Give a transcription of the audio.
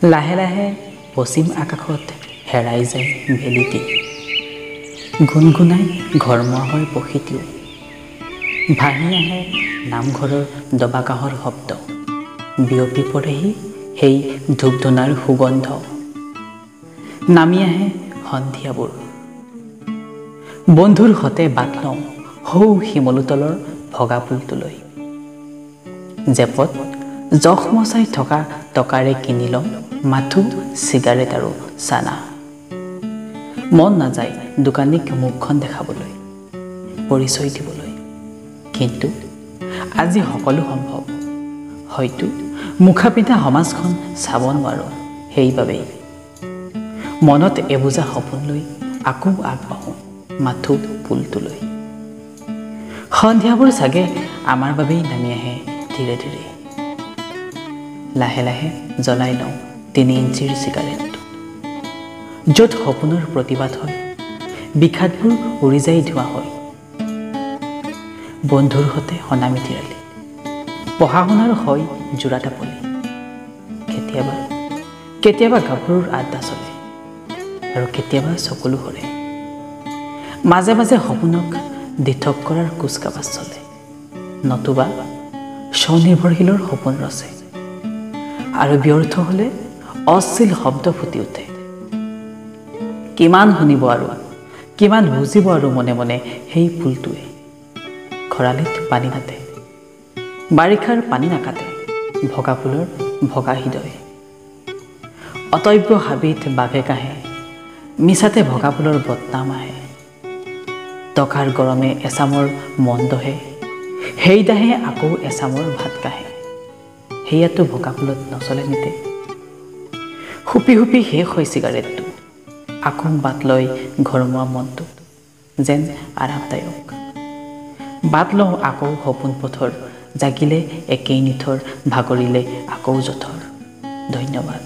লাহে লাহে পশ্চিম আকাশত হেৰাই যায় বেলিটি, গুণগুণাই ঘৰমুৱা হয় পখিটিও। ভাহি আহে নামঘৰৰ দবা কাঁহৰ শব্দ, বিয়পি পৰেহি সেই ধূপ ধূনাৰ সুগন্ধ। নামি আহে সন্ধিয়াবোৰ, বন্ধুৰ সতে বাট লওঁ সৌ শিমলুতলৰ ভগা পুলটোলৈ। জেপত জখমচাই থকা টকাৰে কিনি লওঁ মাথো চিগাৰেট আৰু চানা। মন নাযায় দোকানীক মুখখন দেখাবলৈ, পৰিচয় দিবলৈ, কিন্তু আজি সকলো সম্ভৱ। হয়তো মুখা পিন্ধা সমাজখন চাব নোৱাৰোঁ, সেইবাবেই মনত এবোজা সপোন লৈ আকৌ আগবাঢ়োঁ মাথো পুলটোলৈ। সন্ধিয়াবোৰ চাগে আমাৰ বাবেই নামি আহে ধীৰে ধীৰে। লাহে লাহে জ্বলাই লওঁ 3 ইঞ্চিৰ চিগাৰেটটো, য'ত সপোনৰ প্ৰতিবাদ হয়, বিষাদবোৰ উৰি যায় ধোঁৱা হয়। বন্ধুৰ সতে সনামি তিৰালি, পঢ়া শুনাৰ হয় যোৰা টাপলি। কেতিয়াবা কেতিয়াবা গাভৰুৰ আড্ডা চলে আৰু কেতিয়াবা চকুলো সৰে। মাজে মাজে সপোনক দিঠক কৰাৰ কুচকাৱাজ চলে, নতুবা স্বনিৰ্ভৰশীলৰ সপোন ৰচে আৰু ব্যৰ্থ হ'লে অশ্লীল শব্দ ফুটি উঠে। কিমান শুনিব আৰু কিমান বুজিব আৰু মনে মনে সেই ফুলটোৱে। খৰালিত পানী নাটে, বাৰিষাৰ পানী নাকাটে ভগা ফুলৰ ভগা হৃদয়। অতব্য হাবিত বাঘে কাঁহে, মিছাতে ভগা ফুলৰ বদনাম আহে। টকাৰ গৰমে এচামৰ মন দহে, সেই দাহে আকৌ এচামৰ ভাত কাঢ়ে। সেয়াতো ভগা ফুলত নচলে নিতে। হুপি হুপি শেষ হয় চিগাৰেটটো, আকৌ বাট লয় ঘৰমুৱা মনটো যেন আৰামদায়ক। বাট লওঁ আকৌ সপোন পথৰ, জাগিলে একেই নিথৰ, ভাগৰিলে আকৌ জথৰ। ধন্যবাদ।